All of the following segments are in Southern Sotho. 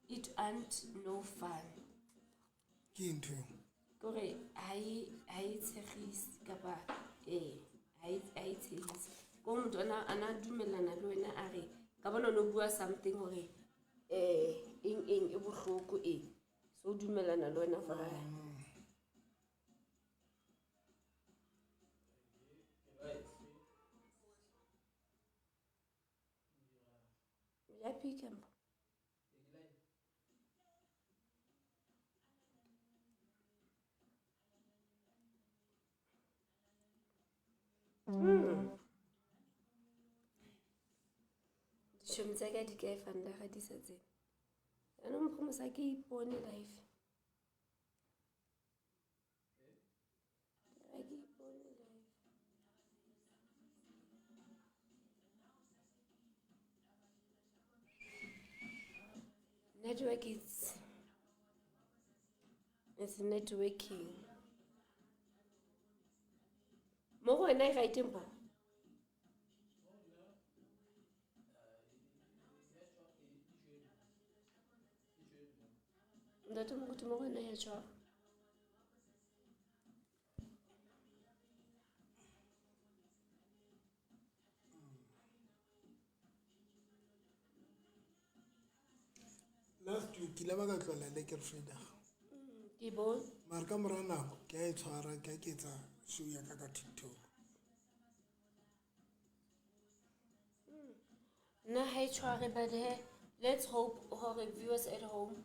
It aren't no fun. Ke ntho eo. Kore ha e tshegise kapa ee ha e tshehise. Ko motho a na dumellana le wena a re ka bona o no bua something hore eng eng e bohloko e. So o dumellana le wena for ya pick up. Ditšhomi tsa ka di kae fanda ga di sa tsene. Jaanong mokgomosa ke ipone life. Ga ke ipone life. Network it's networking. Mo go wena e ga e teng po? Ntate Moruti, mo go wena ya tshwara. Last week ke ile ba ka tlohela le ke Vrydag. Ke bone. Mara ka mora nako ke a e tshwara ke a ke etsa show ya ka ka TikTok. Nna ha e tshware, but he, let's hope hore viewers at home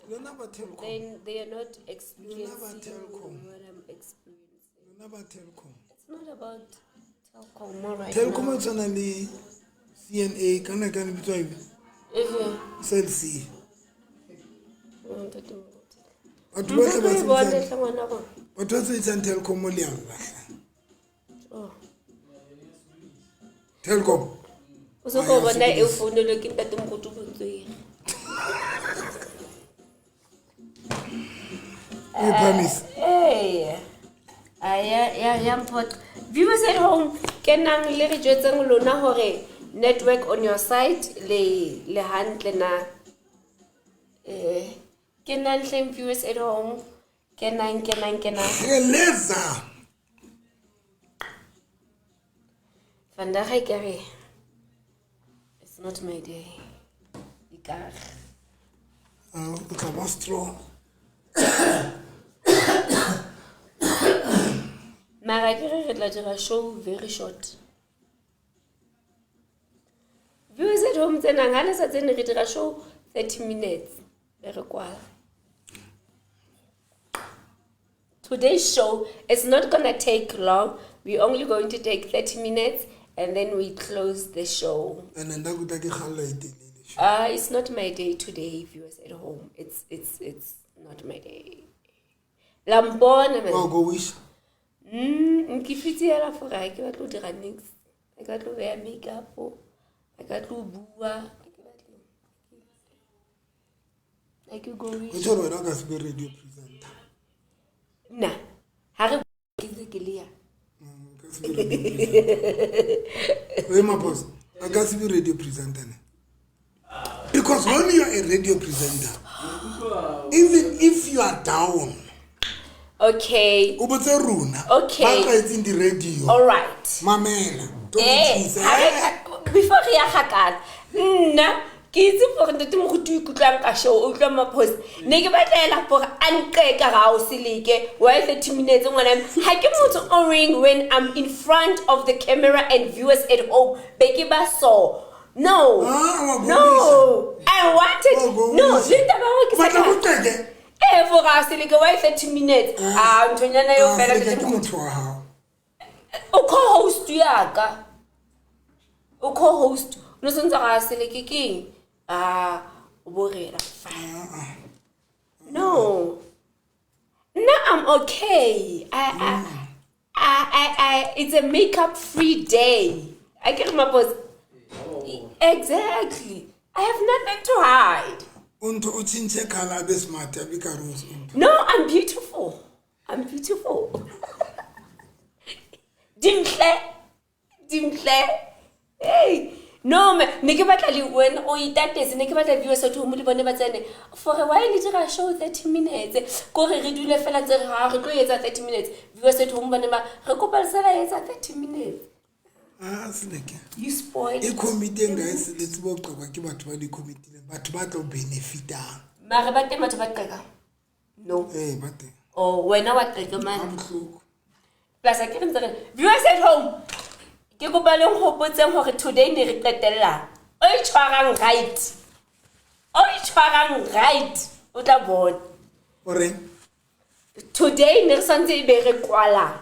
Lona ba Telkom. then they are not Lona ba experiencing Telkom. what I'm experiencing. Lona ba Telkom. It's not about Telkom all right Telkom now. e tshwana le CNA kana kana bitswa eng? Efe? Cell C. Ntate Moruti. Batho bohle ba Nka ke e bone sebedisang hle ngwana rona. batho ba sebedisang Telkom le a lla hle. Oh. Telkom. O se go bona e founelwe ke ntate Moruti go tsweng. O promise. Ee. A ya mphoqa. Viewers at home, kenang le re jwetseng lona hore network on your side le hantle na. Kenang hleng viewers at home. Kenang, kenang, kenang. Heleza. Vandag e ka re it's not my day. Ekare. O tla ba strong. Mara ke re re tla dira show very short. Viewers at home tsenang ha le sa tsene re dira show 30 minutes. Be re kwala. Today's show is not going to take long. We're only going to take 30 minutes and then we close the show. And then nna ke tla ke kgalla e telele. It's not my day today, viewers at home. It's not my day. La mpona, man. Wa go wish. Ke fitse hela for ha ke batle ho dira nix. Ha ke batle ho beha makeup. Ha ke batle ho bua. Ha ke batle. Ha ke go wish. O tjho hore wena o ka se be radio presenter. Nna, ha re ke ntse ke le ya. O ka se be radio presenter. Wait, Maphosa, I ka se be radio presenter ne? Because when you are a radio presenter, even if you are down, Okay. o botse rona. Okay. Ba tlwaetseng di-radio. All right. Mamela. Tlo go thusa. Ha re, before re ya kgakala, nna ke itse gore ntate Moruti o ikutlwang ka show, o utlwa Maphosa. Ne ke batla hela gore a nqeke ga o se leke. Why 30 minutes ngwana me? Ha ke motho o reng when I'm in front of the camera and viewers at home, be ke ba so. No. Ah, wa go No. wisa. I wanted Wa go no, wisa. le taba ya hore ke sa Batla go ka- qeke? For ga se leke, why 30 minutes? Ah, nthonyana eo Ah, fela Seleke ntate ke Moruti. motho wa hao. O co-host ya ka. O co-host. No sentse ga se leke keng? Ah, o borela. Fine. No. No, I'm okay. It's a makeup free day. I get my boss. Exactly. I have nothing to hide. O ntho o tjhentjhe colour, a be smart, a be ka rose, o ntho. No, I'm beautiful. I'm beautiful. Dintle. Dintle. Hey, No me ne ke batla le wena o itatetse, ne ke batla viewers at home le bone ba tsene for why le dira show 30 minutes, kore re dule fela tse re ha re tlo etsa 30 minutes. Viewers at home bone ba re kopa le sala etsa 30 minutes. Ah, Seleke. You spoiled. E committee nka e se le tsebe ho qekwa ke batho ba di-committee, batho ba tlo benefitang. Mare ba teng batho ba qekang? No. Ee, ba teng. Oh, wena wa qeka mane. Ha bohloko. Plus a ke re ntse re viewers at home, ke kopa le nhopotseng hore today ne re qetella. O itshwarang right. O itshwarang right. O tla bona. O reng? Today ne re santse e be re kwala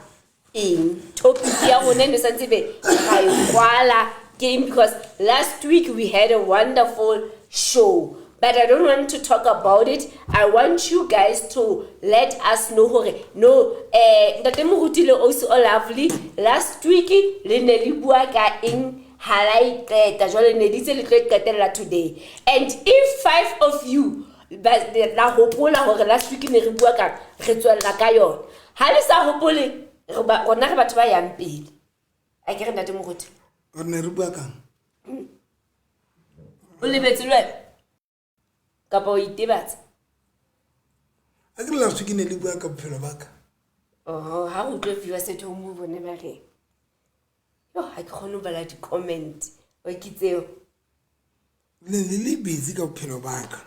eng? Topic ya rona ne santse e be ra e kwala ke eng? Because last week we had a wonderful show. But I don't want to talk about it. I want you guys to let us know hore no, Ntate Moruti le Ausi O Lovely last week le ne le bua ka eng, ha la e qeta, jwale ne ditse le tlo e qetella today. And if 5 of you ba la hopola hore last week ne re bua ka, re tswella ka yona. Ha le sa hopole, re ba, rona re batho ba yang pele. A ke re Ntate Moruti? Re ne re bua kang? O lebetse le wena? Kapa o itebatsa? A ke last week ne le bua ka bophelo ba ka. Oh, ha re utlwe viewers at home bone ba reng? Yo, ha ke kgone ho bala di-comment. O ke tseo. Le ne le busy ka bophelo ba ka.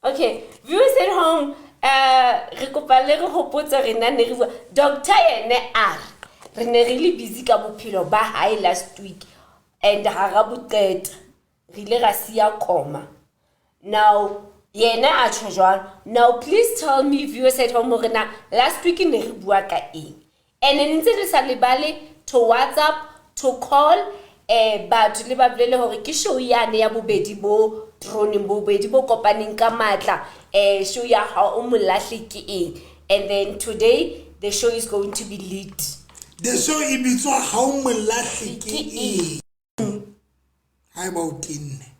Okay, viewers at home, re kopa le re hopotse re na ne re bua. Doctor yene a re, re ne re le busy ka bophelo ba hae last week and ha ra bo qeta. Re ile ra siya koma. Now, yena a tjho jwalo. Now, please tell me, viewers at home, hore na last week ne re bua ka eng? And ne ntse re sa lebale to WhatsApp, to call, batho le ba bolele hore ke show yane ya bobedi bo troneng, bobedi bo kopaneng ka matla, show ya ha o molahle ke eng? And then today, the show is going to be lit. The show e bitswa ha o molahle ke Ke eng? eng? Ha eba o tenne.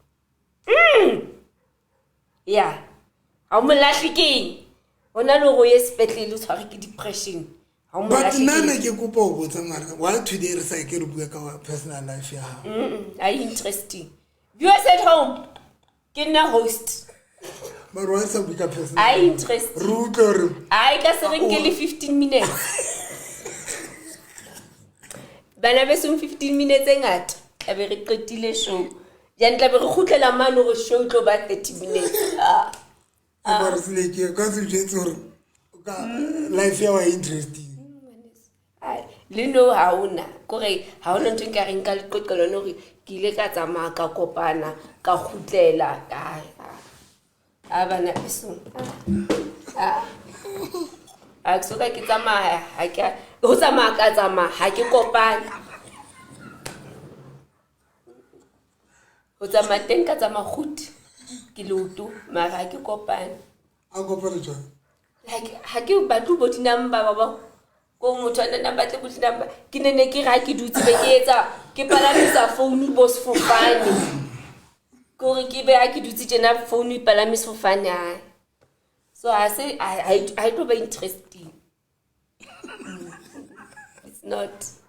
Yeah. Ha o molahle ke eng? Ho na le hore o ye sepetlele o tshwarwe ke depression. Ha o But molahle nna ke ne eng? ke kopa ho botsa ngwana, why today re sa ke re bua ka personal life ya hao? Ha e interesting. Viewers at home, ke nna host. Mara why sa bue ka personal Ha e life? interesting. Re utlwe hore Ha e ka se re nke le 15 minutes. Bana besong 15 minutes e ngata, tla be re qetile show. Jane tla be re kgutlela mane hore show e tlo ba 30 minutes. Ah. Ba re Seleke, o ka se jwetse hore o ka life ya wa interesting. Ai, le no ha hona. Kore ha hona ntho e nka reng ka leqoqo lona hore ke ile ka tsamaya ka kopana, ka kgutlela, ka, a bana besong. Ah. Ha ke soka ke tsamaya, ha ke a, ho tsamaya ka tsamaya, ha ke kopane. Ho tsamaya teng ka tsamaya kguti, ke leoto, mara ha ke kopane. A kopane jwang? Like, ha ke batle bo di-number ba ba. Ko motho a nna batle bo di-number. Ke ne ne ke re ha ke dutse be ke etsa, ke palamisa phone bo sefofane. Ke hore ke be ha ke dutse tjena phone e palame sefofane, hai. So ha se, ha, ha e, ha e tlo ba interesting.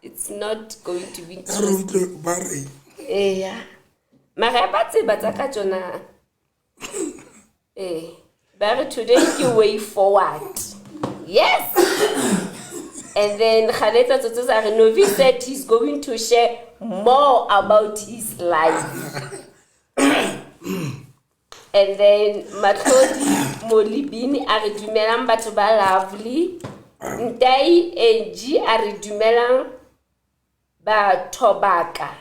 It's not going to be Ha re interesting. utlwe ba re. Eya. Mara ba tseba tsa ka tsona. Ba re today ke way forward. Yes. And then Khaletsa Tsotso sa re Novi said he's going to share more about his life. And then Matlodi Molibini a re dumelang batho ba lovely. Ntai Angie a re dumelang batho ba ka.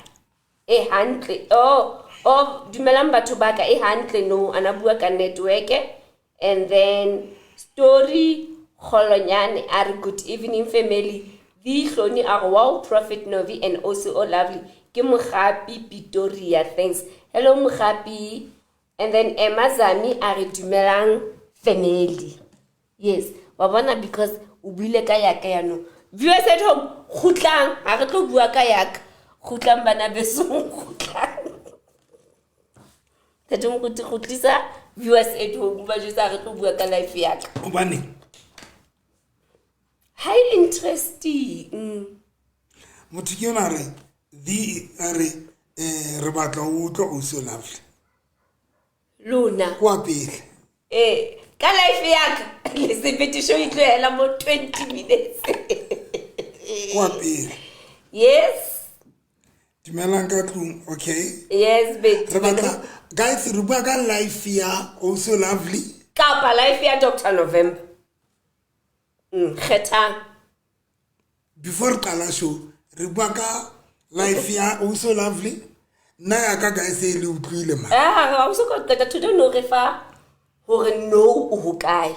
E hantle. Oh, oh, dumelang batho ba ka e hantle no, ana bua ka network. And then Story Kgolonyane a re good evening family. The Hloni a re wow Prophet Novi and also oh lovely. Ke Mogapi Pretoria, thanks. Hello Mogapi. And then Emma Zami a re dumelang family. Yes, wa bona because o buile ka yaka yaanong. Viewers at home, kgutlang, ha re tlo bua ka yaka. Kgutlang bana besong, kgutlang. Ntate Moruti, kgutlisa viewers at home ba jwetsa ha re tlo bua ka life yaka. Hobane? Ha e interesting. Motho ke yona a re, the, a re, Re batla o utlwa o so lovely. Lona. Kwa pele. Ee, ka life ya ka le sepetišo e tlohela mo 20 minutes. Kwa pele. Yes. Dumelang ka tlung, okay? Yes, babe. Re batla guys re bua ka life ya also lovely. Kapa life ya Dr. November. Kgethang. Before re qala show, re bua ka life ya also lovely. Nna ya ka guys e le utlwile ma. Ah, o se ka qeta thuto no re fa hore no o hokae.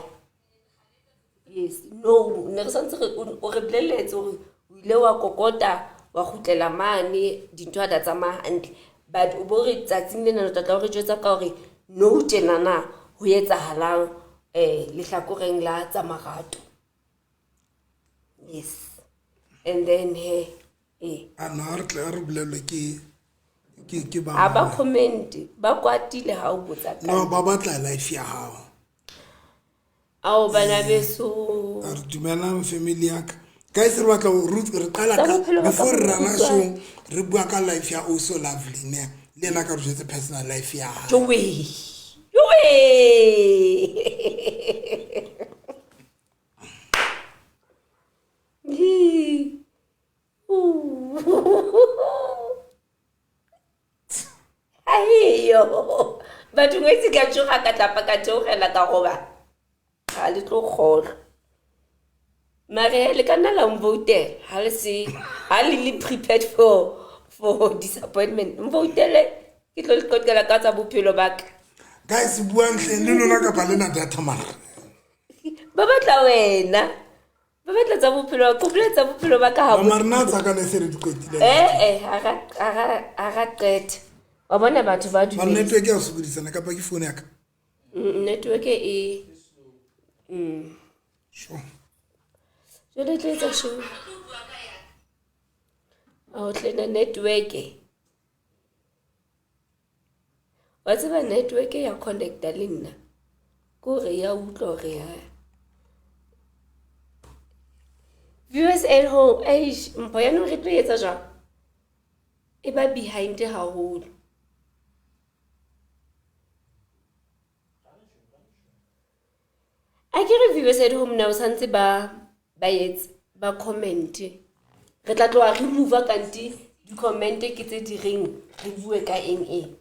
Yes, no, ne re santse re o re bolelletse hore o ile wa kokota wa kgutlela mane dintho ha di a tsamaya hantle. But o bo re tsatsing lena o tla tla o re jwetsa ka hore no tjenana ho etsahalang lehlakoreng la tsa marato. Yes. And then he A no re tla re bolellwe ke ba. Ha ba comment, ba kwatile ha o botsa ka. No, ba batla life ya hao. Ao bana beso. Re dumelang family ya ka. Guys re batla ho re qala ka before re rana show re bua ka life ya also lovely ne. Le yena ka re jwetse personal life ya hae. Jowe. Jowe. Aiyo. Batho ngwetsi ka tsoga ka tlapa ka theogela ka goba ga le tlo kgolwa. Mare le ka nna la mvoutela ha le se ha le le prepared for disappointment. Mvoutele ke tlo le qoqela ka tsa bophelo ba ka. Guys buang hle le lona kapa le na data mara. Ba batla wena. Ba batla tsa bophelo, ko bolela tsa bophelo ba ka ha bo. Mara nna tsa ka ne se re di qetile. Ara qete. Wa bona batho ba dumela. Network ya sokodisana kapa ke phone ya ka? Network e Sure. Jwale tlo etsa show. Ao tlena network. Wa tseba network ya connecta le nna. Ke hore ya utlwa hore ya. Viewers at home, eish, mpho ya nou re tlo etsa jwang? E ba behind haholo. A ke re viewers at home now santse ba etse ba comment. Re tla tloha re move kanti di comment ke tse di reng re bue ka eng eng.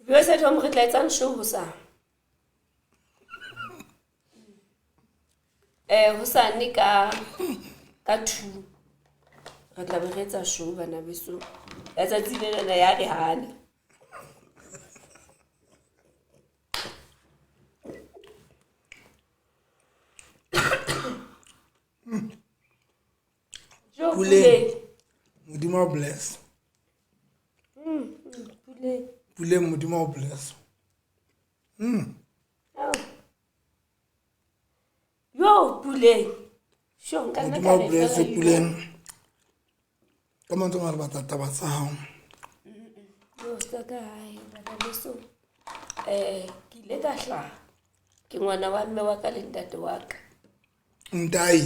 Viewers at home re tla etsang show hosa. Hosane ka 2 re tla be re etsa show bana beso. Ya tsatsi lena ya re hana. Pule. Modimo bless. Pule. Pule Modimo bless. Oh. Yo Pule. Sho nka nna ka Modimo bless Pule. Ka mantswe a re batla taba tsa hao. Yo ska ka hae bana beso. Ke ile ka hlaha. Ke ngwana wa mme wa ka le ntate wa ka. Ntai.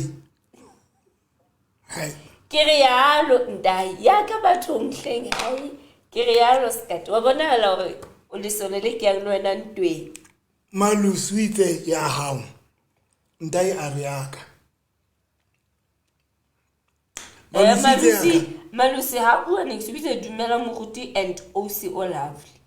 Hai. Ke re yalo ntai ya ka bathong hleng hai. Ke re yalo sekate wa bonahala hore o lesole le ke yang le wena ntweng. Malusi o itse ya hao. Ntai a re ya ka. Malusi ha bua ne ke bitse dumela moruti and OC o lovely.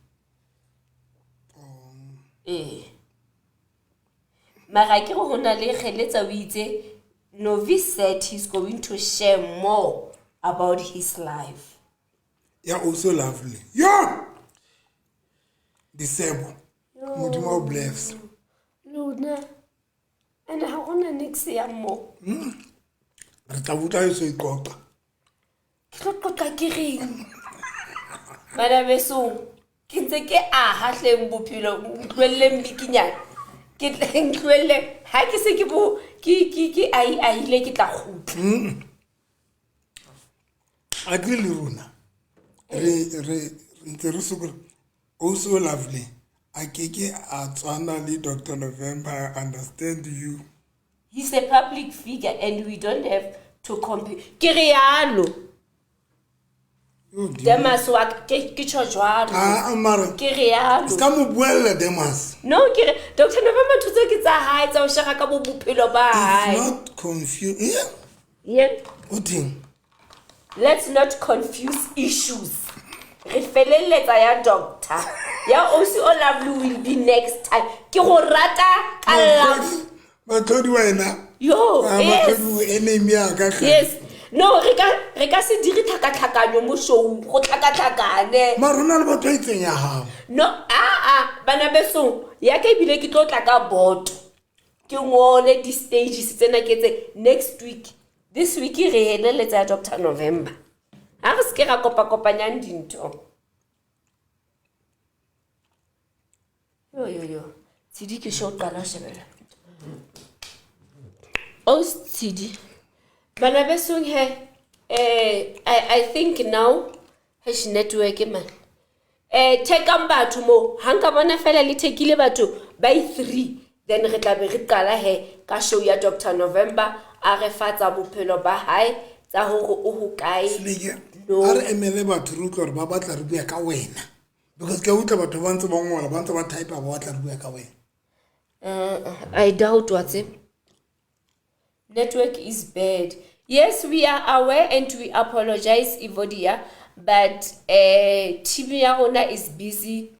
Mara ke go hona le kgeletsa o itse Novi said he's going to share more about his life. Yeah, also lovely. Yeah. Disebo. Modimo bless. Lona. And ha gona next ya mo. Re tla butla e so iqoqa. Ke tlo qoqa ke reng? Bana beso, ke ntse ke aha hleng bophelo, utlwelleng bikinyana. Ke tlohelle ha ke se ke bo ke ai ahile ke tla kgutla. A ke le rona. Re ntse re sokola. Also lovely. A ke ke a tswana le Dr. November, I understand you. He's a public figure and we don't have to compete. Ke re yalo. Oh, dear. Demas wa ke tjho jwalo. Ah, mara Ke re yalo. se ka mo buella Demas. No, ke re Dr. November ntho tseo ke tsa hae tsa ho shera ka bo bophelo ba It's hae. not confused. Yeah. Yeah. O theng? Let's not confuse issues. Re felelletsa ya doctor. Ya Osi o Lovely will be next time. Ke go rata ka love. Batlhodi wena. Yo, Ah, yes. Batlhodi o enemy ya ka hle. Yes. No, re ka se dire tlhakatlhakanyo mo show go tlhakatlhakane. Mara ho na le batho ba itseng ya hao. No, a bana besong ya ka ebile ke tlo tla ka boto. Ke ngole di-stages tsena ke tse next week. This week re heleletsa ya Dr. November. Ha re se ke ra kopakopanyang dintho. Yo yo yo. Tshidi ke sho qala ho shebella. Oh Tshidi. Bana besong he I think now hash network man. Thekang batho mo ha nka bona fela le thekile batho by 3 then re tla be re qala he ka show ya Dr. November a re fa tsa bophelo ba hae tsa hore o hokae. Leke, No. a re emele batho re utlwe hore ba batla re bua ka wena. Because ke a utlwa batho ba ntse ba ngola, ba ntse ba type ba batla re bua ka wena. I doubt what's it. Network is bad. Yes, we are aware and we apologize, Evodia, but team ya rona is busy.